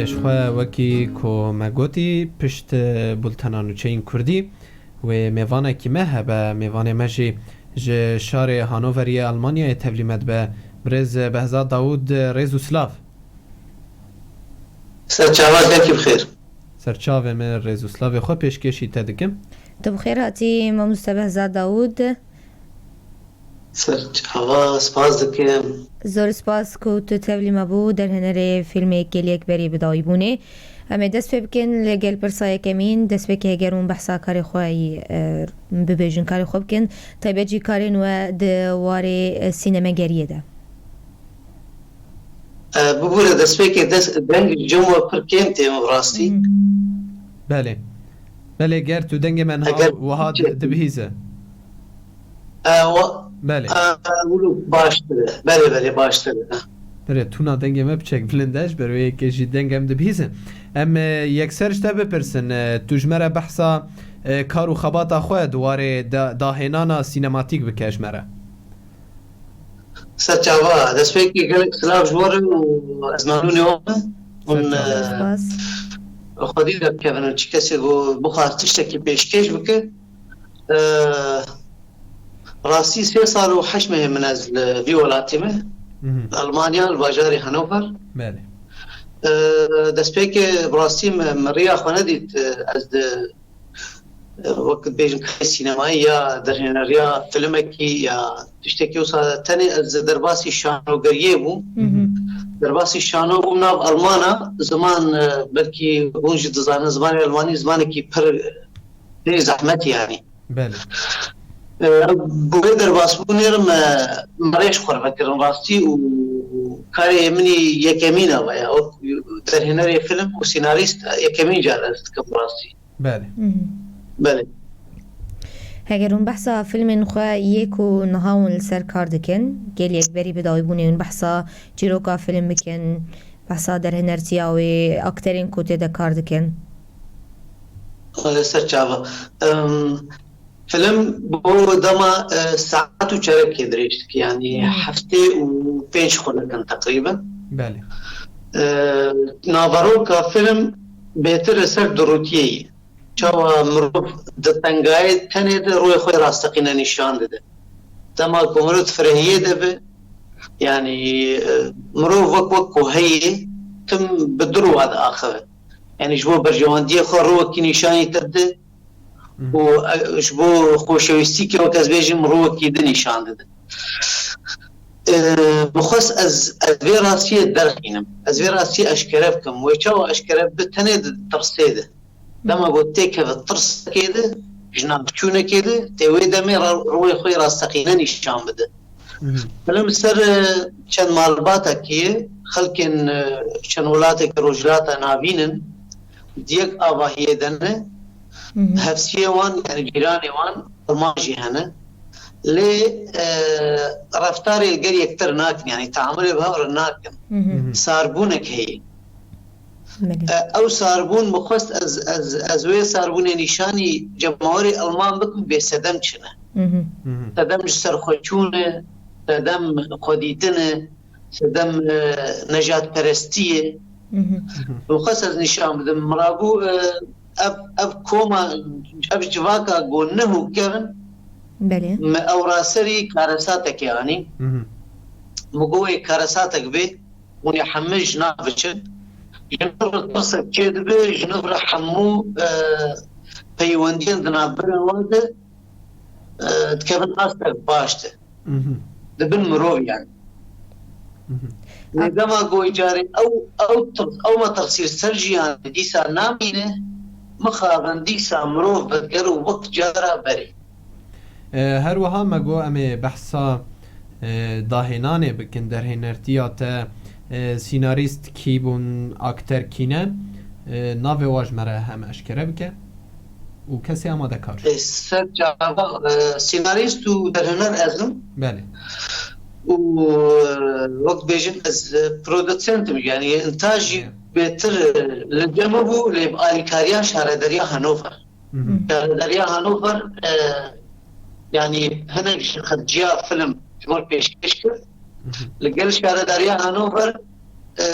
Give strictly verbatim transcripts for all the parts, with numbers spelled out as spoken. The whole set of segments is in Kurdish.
Ji xwe wekî ku me gotî, pişt, e, bultena nûçeyên kurdî wê mêvanekî me hebe. Mêvanê me jî ji şarê Hanoverê yê Almanyayê tevlî me dibe. Birêz Behzat Dawûd, rêz û silav. Ser çava, gelkî bi xêr. Ser çavê min, rêz û silavê xwe pêşkêşî te dikim. Tu bi xêr hatî, mamoste Behzat Dawûd. Ser çava, spas dikim. Zor spas ku tu tevlî me bû, derhênerê fîlmê Gel Yekberî bi dawîbûnê. Em ê dest pê bikin li gel pirsa yekemîn, destpêkê heger hûn behsa karê xwe yî, e, bibêjin, karê xwe bikin. Taybet jî karên we di warê, e, sînemegeriyê de. E, bibûre destpêkê dest, deng cem we pir kêm tê min rastî. Hmm. Belê. Belê, ger tu dengê me niha Eger wiha di-, dibihîze. E, wa-, Belê. E, wilo baştir e. Belê, belê, baştir e. Belê, tûna dengê me piçek bilind e, ji ber wê yekê jî deng em dibihîzin. Em, e, yekser ji te bipirsin, e, tu ji me re behsa, e, kar û xebata xwe di warê da-, dahênana sînematîk bike ji me re. Ser çava, destpêkê gelek silav ji we re û ez memnûnê we me. Hûn, Ser çava. e, Spas. Xwedî derkevin û çi kesê ku bixwaz tiştekî pêşkêş bike. E, rastî sê sal û heşt mehê min ez li vî welatê me. Mhm. Almanya, li bajarê Hannover. Belê. E, destpêkê bi rastî min, min riya xwe nedît, e, ez di wek dibêjin karê sînemayî ya derhêneriya filmekî ya tiştekî wisa tenê ez derbasî şanogeriyê bûm. Mhm. Derbasî şano bûm nav Almana, ziman, e, belkî hûn jî dizanin, zimanê Almanî zimanekî pir, pir zehmet e yanî. Belê. E, bi wê derbasbûnê re me, me rêj xwe vekirin rastî û karê min î yekemîn e veya wek derhênerê film û senarîst yekemîn car ez dikim rastî. Belê. Mhm. Belê. Heger hûn behsa filmên xwe yê ku niha hûn li ser kar dikin, gel yekberî bi dawîbûnê hûn behsa çîroka film bikin, behsa derhênertiya wê, akterên ku tê de kar dikin? Ee, ser çava. Em, film bo dema, e, saet û çerekê dirêj dike, yanî Hmm. heftê û pênc xulikin teqrîben. Belê. Ee, naveroka film bêtir li ser durûtiyê ye. Çawa mirov di tengayê tenê de rûyê xwe rasteqîne nîşan dide. Dema ku mirov di firehiyê de be, yanî, e, mirov wek, wek ku heye, tim bi du rû ve diaxive. Yanî ji bo berjewendiyê xwe rûwekî nîşanî te dide Mhm. û, e, ji bo xweşewîstîkê wek ez bêjim rûwekî din nîşan dide. E, min xwest ez, ez vê rastiyê derxînim. Ez vê rastiyê eşkere bikim. Wê çawa eşkere bibe? Tenê di tirsê de. Dema ku têkeve tirsekê de, ji navçûnekê de, tê wê demê ra-, rûyê xwe yê rasteqîne nîşan bide. Mhm. Film ser, e, çend malbatekî ye, xelkên, e, çend welatekî Rojhilata Navîn in, di yek avahiyê de ne, Mhm. hevsiyê wan, yani cîranê wan, Alman jî hene. Lê, e, reftarê li gel yektir nakin, yani teamulê bi hev re nakin. Mhm. Mhm. Sarbûnek heye. Belê. E, ew sarbûn min xwest ez, ez, ez wê sarbûnê nîşanî cemawerê Alman bikim bê sedem çi ne. Mhm. Mhm. Sedem ji ser xwe çûne, sedem xwedîtine, sedem, e, nejadperestiyê. Mhm. Min xwest ez nîşan bidim. Mirabû, e, ev, ev koma, ev civaka ku ne hûn kevin, Belê. me ew raserî karesatekê anî. Mhm. Min got wê karesatek bê, hûn ê hemû ji nav biçin. Ji nav re tirsek çêdibe, ji nav re hemû, e, peywendiyên di navbera wan de, e, dikevin astek baş de. Mhm. Dibin mirov yani. Mhm. Lê dema ku carê ew, ew tirs, ew metirsî li ser jiyanê dîsa namîne, mixabin dîsa mirov veger û wek cara berê. E, her wiha me got em ê behsa, e, dahênanê bikin, derhênertiya te, e, sînarîst kî bûn, akter kî ne, e, navê wa ji me re hem eşkere bike û kesê amadekar. E, ser çava, e, sînarîst û derhêner ez im. Belê. Û, e, wek bêjin ez, e, produsent im, yani întaj jî Belê. bêtir, e, li cem bû, lê bi alîkariya Şaredariya Hannover. Mhm. Şaredariya Hannover, e, yani hinek ji xerciya film ji bo pêşkêş kir. Mhm. Li gel Şaredariya Hannover, e,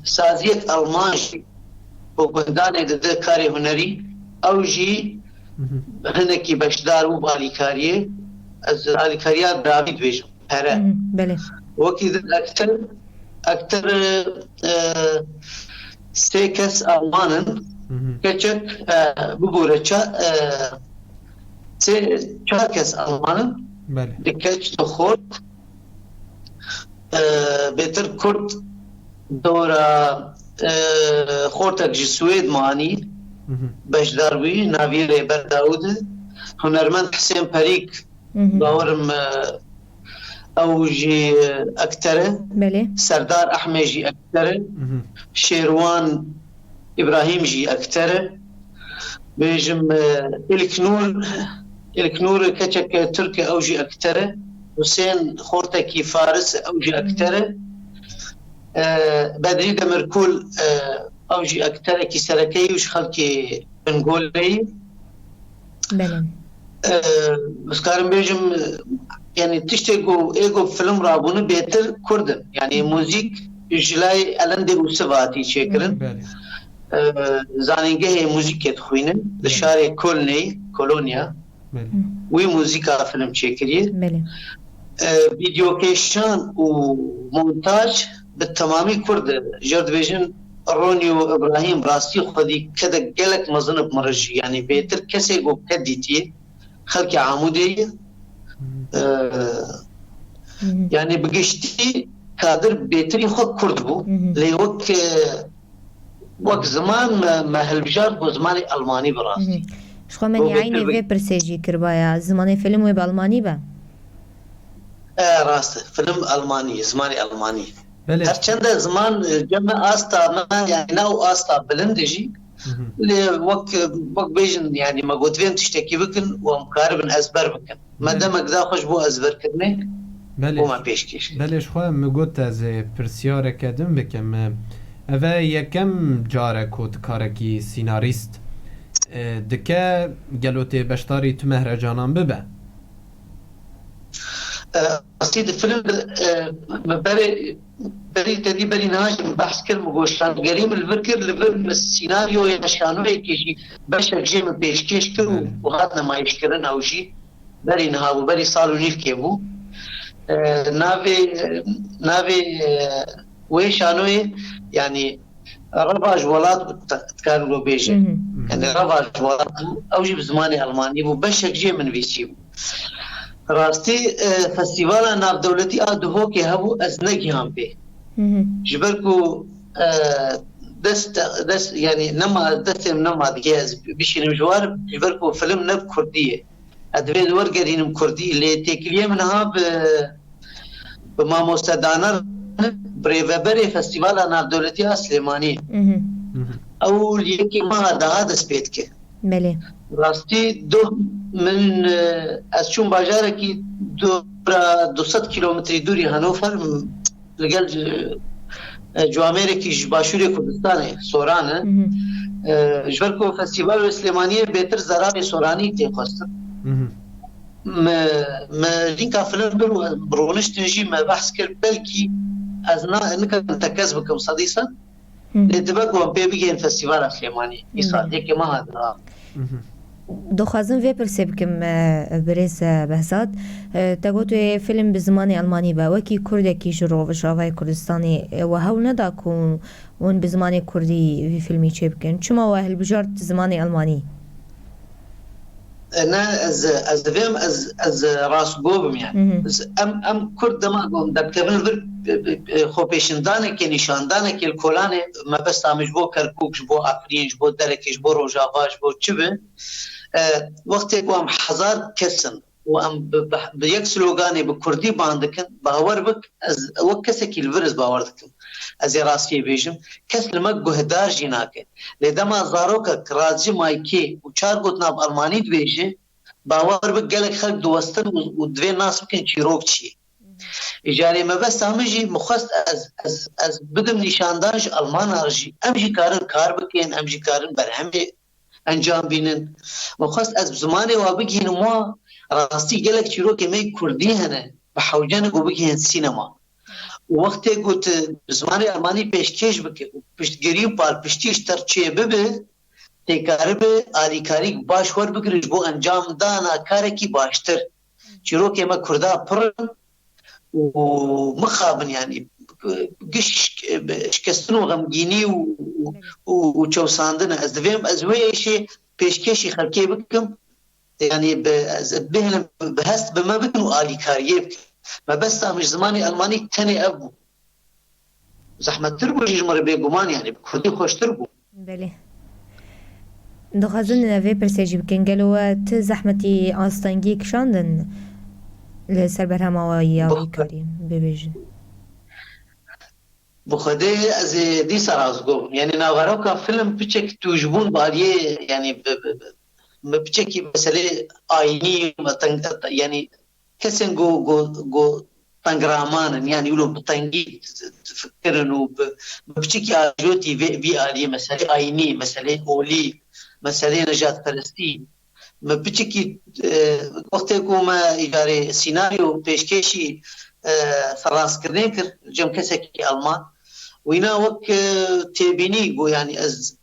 saziyek Alman jî ku guhdanê dide karê hunerî, ew jî hinekî beşdar bû bi alîkariyê. Ez alîkariya biravî dibêjim, pere. Hı hı, belê. Wekî din ekter, ekter, e, sê kes Alman in. Hı hı. Keçek, e, bibûre ça-, e, sê, çar kes Alman in. Belê. Di keç, di xort. E, bêtir Kurd dora, e, xortek ji Swêd manî, Hı hı. beşdar bûyî, navî Rêber Dawûd e. Hunermend Hisên Perîk, Hı hı. bawerim, e, ew jî, e, ekter e. Belê. Serdar Ehmê jî ekter e. Hı hı. Şêrwan Îbrahîm jî ekter e. Bêjim, e, Îlknûr, Îlknûr keçeke Tirk e, ew jî ekter e. Husên Xortekî Faris, ew jî ekter e. E, Bedrî Demirkol, e, ew jî ekterekî sereke yî û ji xelkê Bingolê yî. Belê. E, ez karim bêjim, e, yanî tiştê ku ê ku film rabûne bêtir Kurd in. Yanî muzîk ji layê Elendê Ûsiv hatî çêkirin. Belê. E, zanîngehê muzîkê dixwînin. Li Belê. şarê Kolnê, Kolonya. Belê. Wî muzîka film çêkiriye. Belê. E, vîdeokêşan û montaj bi temamî Kurd e. Jêr dibêjin Ronî û Îbrahîm rastî xwedî kede gelek mezin bi min re jî. Yanî bêtir kesê ku ked dîtiye, xelkê Amûdê ye. Hı. E, Hı hı. yanî bi giştî Kadir bêtirî xwe Kurd bû. Hı hı. Lê wek, e, wek ziman me, me hilbijart ku zimanê Almanî bi rastî. Hı hı. Ji xwe me Bo nî eynê bêtir bi- vê pirsê jî kiribaya. Zimanê film wê bi Almanî be? E, rast e. Film Almanî, zimanê Almanî. Belê. Her çende ziman, e, cem me asta me, yani ne o asta bilind e jî. Hı hı. Lê wek, wek bêjin, yani me gotvên tiştekî bikin û em karibin ezber bikin. Me Belê. demek da xwe ji bo ezberkirinê Belê. û me pêşkêş kir. Belê, ji xwe min got ez ê pirsiyareke din bikim. Ev e yekem car e ku tu karekî sînarîst, e, dike, gelo tê beşdarî tu mehrecanan bibe? E, rastî di film de, e, me berê, berî tedî berî niha jî min behs kir, min got şanegerî min li vir kir, li vir min sînaryoyê şanoyekê jî beşek jê min pêşkêş kir û, Belê. û hat nimayîşkirin ew jî. Berî niha bû, berî sal û nîvkê bû. E, navê, navê, e, wê şanoyê, yanî Reva ji welat dikarin ku bêjin. Hı hı. Yanî reva ji welat bû, ew jî bi zimanê Almanî bû, beşek jê min nivîsî bû. Rastî, e, festîvala navdewletî a Duhokê hebû, ez negihan pê. Hı hı. Ji ber ku, e, dest, dest, yanî nema, destê min nema digê ez bişînim ji war, ji ber ku film ne bi kurdî ye. Ez divê wergerînim kurdî, lê têkiliyê min niha bi, bi mamoste Daner, bi rêveberê Festîvala Navdewletî a Silêmaniyê. Mhm. Mhm. Ew li yekê meha daha dest pê dike. Belê. Rastî doh min, e, ez çûm bajarekî dora du sed kîlometrî dûrî Hanover, li gel, e, ciwamêrekî ji başûrê Kurdistanê, Soran e. Mhm. E, ji ber ku Festîval wê Silêmaniyê bêtir zeravê Soranî tê xwestin. Mhm. Me, me lînka film bir û em roniştin jî me behs kir, belkî ez na, nikarim tekez bikim sedî sed. Hı. Lê dibe ku em pê bigihên Festîvala Silêmaniyê. Îsal, Belê. yekê meha dira. Mhm. Dixwazim vê pirsê bikim, e, birêz, e, Behzad. E, te got wê film bi zimanê Almanî be. Wekî Kurdekî ji Rojavayê Kurdistanê, e, we hewl neda ku hûn bi zimanê Kurdî vî filmî çêbikin? Çima we hilbijart zimanê Almanî? E, ne, ez, ez divêm, ez, ez rastgo bim yani. Hı hı. Ez, em, em Kurd dema ku em derkevin vir, e, e, e, xwepêşindanekê, nîşandanekê li kolanê mebesta min ji bo Kerkûk, ji bo Efrîn, ji bo Derekê, ji bo Rojava, ji bo çi be, e, wextê ku em hezar kes in û em bi, bi, bi yek sloganê bi kurdî ban dikin, bawer bik, ez wek kesekî li vir ez bawer dikim. Ez ê rastiyê bêjim, kes li me guhdar jî nake. Lê dema zarokek razî maykê û çar gotina bi almanî dibêje, bawer bik gelek xelk diwestin û, û divê nas bikin çîrok çi ye. Îcarê mebesta min jî min xwest ez, ez, ez bidim nîşandan ji Almanan jî. Em jî karin kar bikin, em jî karin berhemê encam bînin. Min xwest ez bi zimanê wa bigihînim wa, rastî gelek çîrokê me yê kurdî hene, bi hewce ne ku bigihên sînema. Û wextê ku tu zimanê Almanî pêşkêş bike û piştgirî û palpiştî ji te re çêbibe, tê karibe alîkarîk baş werbigire ji bo encamdana karekî baştir. Çîrokê me Kurda pir in û mixabin, yanî giş şikestin û xemgînî û, û, û, û çewsandin e. Ez divêm ez wê êşê pêşkêşî xelkê bikim. Yanî bi, ez bihêlim bi hest bi me bikin û alîkariyê bikin. Mebesta min ji zimanê Almanî tenê ev bû. Zehmettir bû jî ji min re bêguman, yanî bi kurdî xweştir bû. Belê. Dixwazin vê pirsê jî bikin. Gelo we ti zehmetî astengiyê kişandin li ser berhema we ya Bi- wî karî bibêjin? Bi Xwedê ez ê dîsa rastgo bim. Yanî naveroka film piçek tûjbûn bi aliyê, yanî bi, bi, bi, bi piçekî meselê ayînî, me teng-, yanî kesên ku, ku, ku tengraman in, yanî wilo bi tengî difikirin û bi, bi piçekî ajotî vê, vî aliyê meselê ayînî, meselê olî, meselê nejadperestî. Me piçekî, e, wextê ku me îcarê sînaryo pêşkêşî, e, serrastkirinê kir cem kesekî Alman, wîna wek, e, têbînî bû, yanî ez,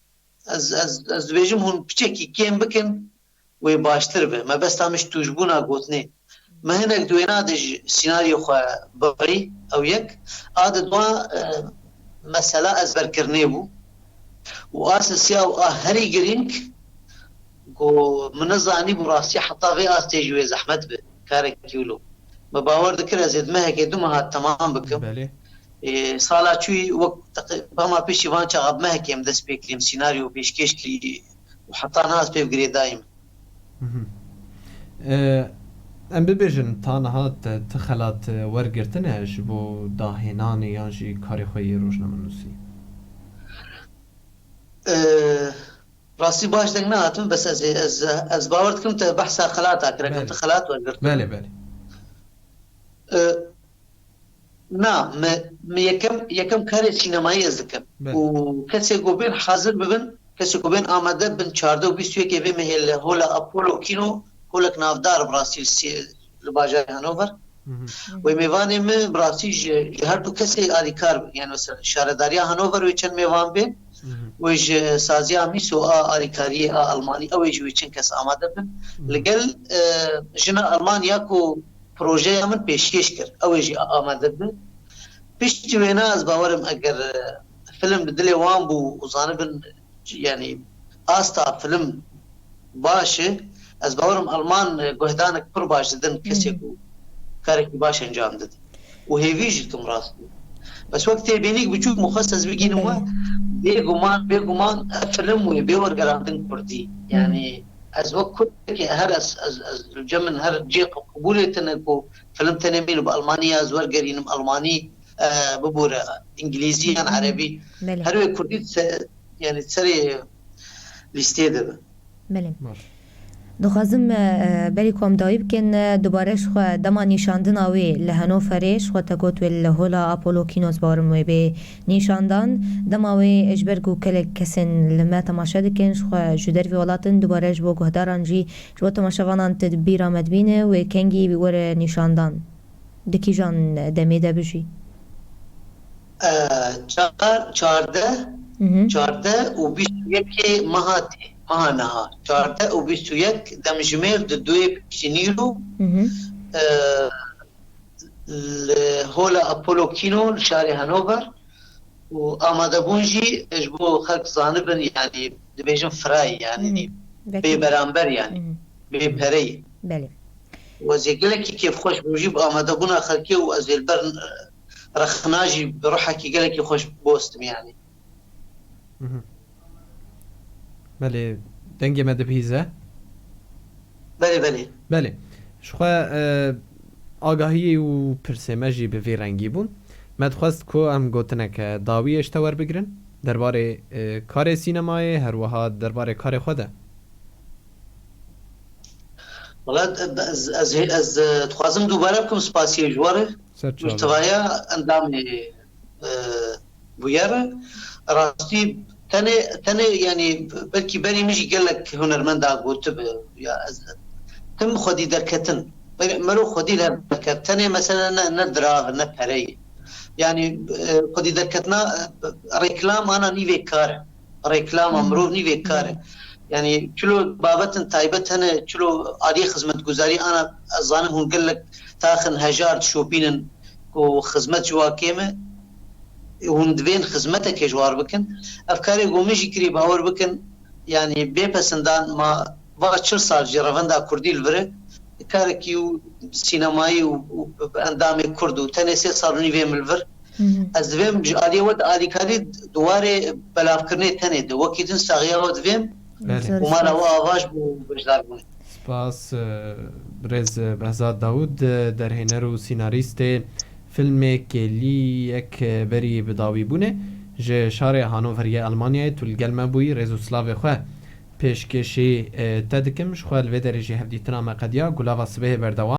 ez, ez, ez dibêjim hûn piçekî kêm bikin, wê baştir be. Mebesta min ji tûjbûna gotinê. Me hinek di wêna de ji sînaryo xwe bibirî, ew yek. A di dua, e, mesela ezberkirinê bû. Û a sisiya û a herî girîng ku min nizanî bû rastî heta vê astê ji wê zehmet be. Karekî wilo. Me bawer dikir ez ê di mehekê du meha temam bikim. Belê. Ê, sala çûyî wek teqrî-, hema pêşî van çaxa bi mehekê em dest pê kirîm sînaryo pêşkêş kirî û heta niha ez pê bi girêdayî me. Mhm. Ee, em bibêjin ta niha te ti xelat, e, wergirtine ji bo dahênanê yan jî karê xwe yê rojnamenûsî? Ee, rastî baş deng nehatim, bes ez, ez, ez bawer dikim te behsa xelata kir, eger Belê. tu xelat wergirtin. Belê, belê. Ee, Na, me, me yekem, yekem karê sînemayî ez dikim. Be. Û kesê ku bên hazir bibin, kesê ku bên amade bin çardeh û bîst û yekê vê mehê li Hola Apollo Kino, holek navdar bi rastî li sî-, li bajarê Hanover. Mhm. Wê mêvanê min bi rastî ji, ji her du kesê alîkar bin. Yani mesela Şaredariya Hanover wê çend mêvan bên. Mhm. Wê ji saziya Mîso a alîkariyê a Almanî, ew ê ji wê çend kes amade bin. Mhm. Li gel, e, jina Alman ya ku projeya min pêşkêş kir. Ew ê jî amade bin. Piştî wêna ez bawerim eger, e, film bi dilê wan bû û zanibin, yanî asta film baş e, ez bawerim Alman, e, guhdanek pir baş didin kesê Hı hı. ku karekî baş encam didin. Û hêvî jî dikim rastî. Bes wek têbînîk biçûk mixwest ez bigînim we, Belê. bêguman, bêguman ev film wê bê wergerandin kurdî. Hı hı. Yanî ez wek kurdekê her ez, ez, ez li cem min her cê qebûlê tine ku film tenê bînim bi Almanî ya ez wergerînim Almanî, e, bibûre, Îngilîzî yan Hı hı. Erebî. Belê. Her wê kurdî se-, yanî serê lîstê de be. Belê. Baş. Dixwazim, e, berî ku em dawî bikin, e, dubare ji xwe dema nîşandina wê li Henoferê, ji xwe te got wê li Hola Apollo Kinos bawerim wê bê nîşandan. Dema wê ji ber ku gelek kesên li me temaşe dikin, ji xwe ji dervê welat in, dubare ji bo guhdaran jî, ji bo temaşevanan tu di bîra me dibîne, wê kengî were nîşandan? Di kîjan demê de bijî? E, çar, çardeh, Mhm. çardeh û bîst û yekê meha tê, meha niha. Çardeh û bîst û yek demjimêr di duyê piştî nîro, Mhm. e, li Hola Apollo Kino li şarê Hanover û amadebûn jî ji bo xelk zanibin, yanî dibêjin frei, yanî Mhm. Wekî- bê beramber, yanî Mhm. bê pereyî. Belê. Û ez ê gelekî kêfxweş bûm jî bi amadebûna xelkê û ez ê li ber, e, rexna jî bi ruhekî gelekî xweş bostim, yanî. Mhm. Belê, dengê me dibihîze? Belê, belê. Belê. Ji xwe, e, agahiyê û pirsê me jî bi vî rengî bûn. Me dixwest ku em gotineke dawiyê ji te werbigirin derbarê, e, karê sînemayê, her wiha derbarê karê xwe de. Wala ez, ez, ez, e, dixwazim dubare bikim spasiyê ji we re. Ser çavan. Mustafa ya endamê, e, bûyer e. Rastî tenê, tenê yanî belkî berî min jî gelek hunermenda gotibe. Ya ez tim xwedî derketin. Mero xwedî li her derket. Tenê mesele ne, ne dirav, ne pereyê. Yani e, xwedî derketina e, reklam ana nîvê kar e. Reklama mirov nîvê kar e. Yani çilo babetin taybet hene, çilo aliyê xizmetguzarî ana ez zanim hûn gelek taxin hejar dişopînin ku xizmet ji wa kêm e. Hûn divên xizmetekê ji war bikin. Ev karê ku min jî kirî bawer bikin, yani bê pesindan ma va çil sal jî revenda kurdî li vir e. Karekî û sînemayî û, û bi endamê kurd û tenê sê sal û nîvê min li vir. Ez divêm ji aliyê we de alîkarî di warê belavkirinê tenê de. Wekî din saxiya we divêm û mala we ava ji bo beşdarbûnê. Spas, e, birêz Behzat Dawud, e, derhêner û sînarîstê filmê Kêliyek, e, berî bi dawî bûnê. Ji şarê Hanover yê Almanyayê tu li gel me bûyî, rêz û silavê xwe pêşkêşî, e, te dikim. Ji xwe li vê derê jî hevdîtina me qediya. Gulava sibehê berdewam.